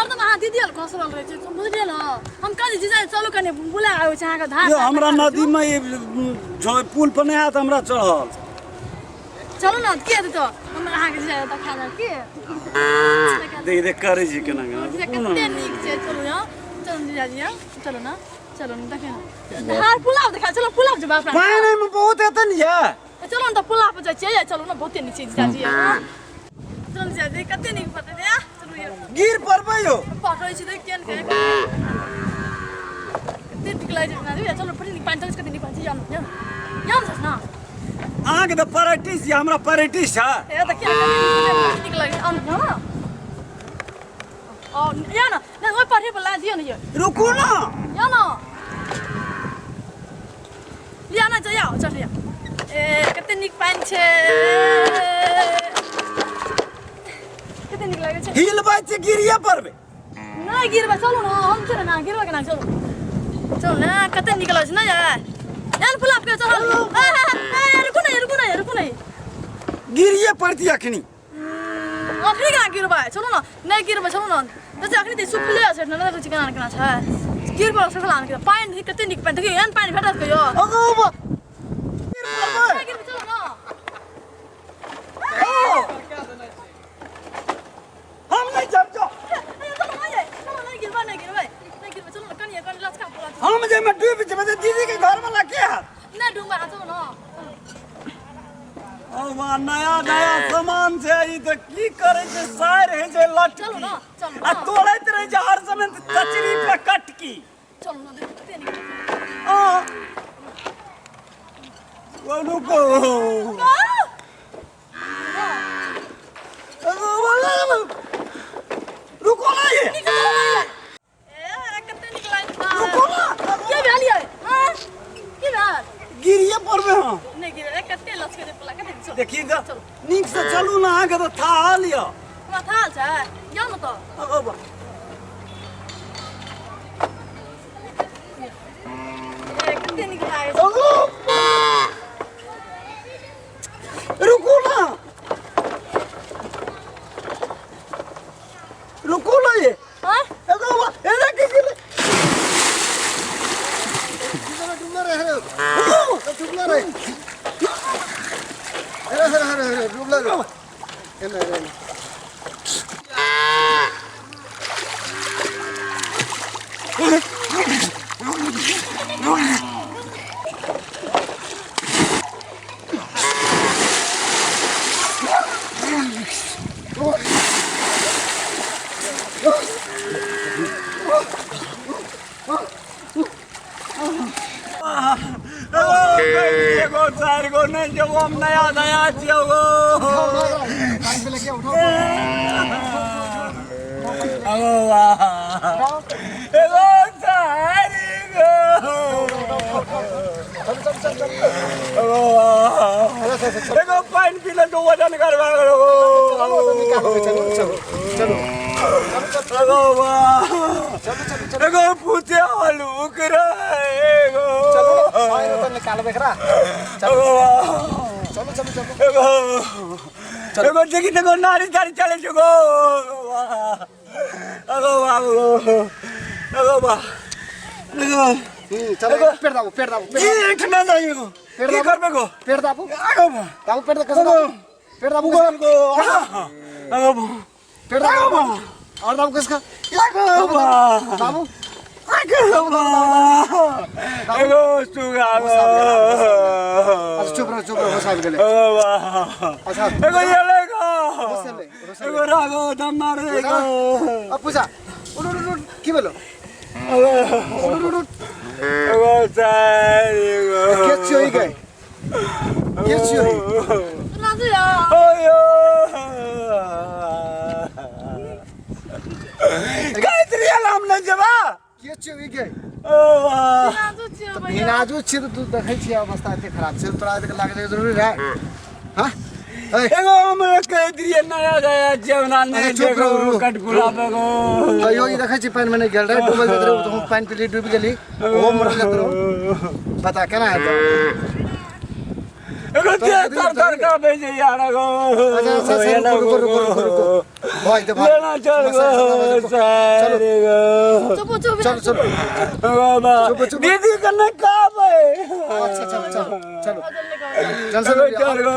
हरदम अहाँ दीदी आर घसरल रहै छै बुझलियै ने। हम कहली जीजा चलू कनि बुला आबै छै अहाँके धार। यो हमरा नदी में ई पुल पर नहीं आयत हमरा चढ़ल। चलू ने, की हेतै तऽ हम अहाँके जीजा देखा देब की। देख देख करै छी केना केना। जीजा कते नीक छै। चलू ने, चलू जीजाजी, चलू ने, चलू ने। देखियौ ने धार, पुलाव देखा, चलू पुलाव जेबै अपना। पानि एहिमे बहुत हेतै ने ये। चलू ने तऽ पुला पर जाइ छियै। चलू ने, बहुते नीक छै जीजाजी। चलू जीजाजी, कते नीक पता छै। चलू यौ, गिर पड़बै यौ। पकड़ै छी तऽ केहन के कते नीक लागै छै जीजाजी। चलू, बड़ी नीक पानि चलै छै, कते नीक पानि छै। जाउ ने, जाउ ने ने। अहाँके तऽ प्रैक्टिस यऽ, हमरा प्रैक्टिस छै। ए तऽ क्या नीक लागै छै। आउ ने, आउ या ने, ओहि पढ़े पर ला दियौ ने यौ। रुकू ने। या ने, लिअ ने, जाउ, चल लिअ। ए कते नीक पानि छै, कते नीक लागै छै। हिलबै छै, गिरिए पड़बै। नहि गिरबै, चलू ने, हम चलू ने, गिरबै केना? चलू, चलू ने, कते नीक लागै छै ने यार। यार पुलाप के चलू। रुकू ने, रुकू ने, रुकू ने। गिरिए पड़ती अखनी। अखनी केना गिरबै? चलू ने, नहि गिरबै, चलू ने। जैसे अखनी तऽ सुखले छै ने, देखै छी केना केना छै। गिरबै सुखला ने पानि, कते नीक पानि देखियौ। एहन पानि भेटत कहियो? नहि गिरबै, चलू ने। हम नहीं जाब, जाओ। चलू ने, चलू, नहि गिरबै, नहि गिरबै, नहि गिरबै, चलू ने। कनिए कनि लचका पूरा। हम जे में डूबि जेबै तऽ दीदी के घर वाला के हाथ नहि डूबबै, चलू ने। ओ वाह, नया नया सामान छै ई तऽ की करै छै, सार होइ छै लटकी। चलू ने, चलू। आ तोड़ैत रहै छै हर समय कचरी पे कटकी। चलू ने, देखू कते नीक। आ ओ रुको, रुको ना ये। ए कते नीक लागै छै। रुको ना। के भेल यै? हाँ, की भेल? गिरिए पड़बै हम। नहि गिरे, कते लचके छै पुला, कते। चलू। देखिए तऽ चलू। नीक से चलू ने, अहाँके तऽ थाहल यऽ। हमरा थाल छै, जाउ ने तऽ। ओ बा। ए कते नीक लागै छै। रुकू ना, रुकू ना ये। हाँ। एगो एने की गेलै? डुबलो रहे रे, डुबलो रहे। अरे अरे अरे अरे, डुबलो रे। एने एने। एगो चारि गो नहि जेबो, हम नया नया छियौ गो। पानी पे लेके उठाओ। अगो वाह, एगो चारि गो। चल चल चल चल। अगो वाह, एगो पानि पी ले तो वजन करवा गो। निकाल के चलो चलो चलो। अगो वाह। चलो चलो चलो। एगो पूछे हलुक रे एगो। चलो ना, पानी तो निकालबे एकरा। अगो वाह। चलो चलो चलो। एगो एगो देखी देखो, नारी तारी चले छै गो। अगो वाह गो, अगो वाह, एगो। चलो, पेड़ दाबू, पेड़ दाबू, पेड़। ई एठना जाई एगो, की करबे गो? पेड़ दाबू। अगो वाह। दाबू पेड़, कैसे दाबू पेड़ दाबू? गो गो, अगो वाह। पेड़ दाबू और दाबू किसका? अगो वाह। दाबू। अगो वाह, एगो सुगा गो। अच्छा, चुप रहो, चुप रहो, होश आबि गेलै। अगो वाह। अच्छा। एगो ये ले गो। होश एलै, होश एलै। एगो रागो दम मारे गो। अब पूजा, उठ उठ उठ, की भेलो? उठ उठ उठ। एगो चारि गो। के छियौ ई गै? के छियौ ई? राजू यौ। ओयो, कहैत रहियै हम नहि जेबा। के छियौ ई गै? ओ वाह। राजू छियौ भैया। भिनाजू छियै तऽ तू देखै छियै अवस्था एते खराब छै, तोरा एते लागै जरूरी रहै? हाँ, एगो हम कहैत रहियै नया नया जेवना नहि। अरे चुप रहू, रुक। कटकुला एगो। कहियो ई देखै छी, पानिमे नहि गेल रहै, डूबल जाइत रहै। तू पानि पीली, डूबि गेली, ओहो मरल जाइत रहौ। पता केना हेतै? एगो देह तर तर कांपै छै यार एगो। अच्छा अच्छा अच्छा, रुको रुको रुको रुको रुको, भऽ जेतै, भऽ लेना चल गो चलो। सारे गो चुप चुप। चलो चलो। बाबा। चुप, चुप। दीदी के नहीं कहबै। अच्छा, चलो चलो चलो, टेंशन नहीं चल लिअ। गो।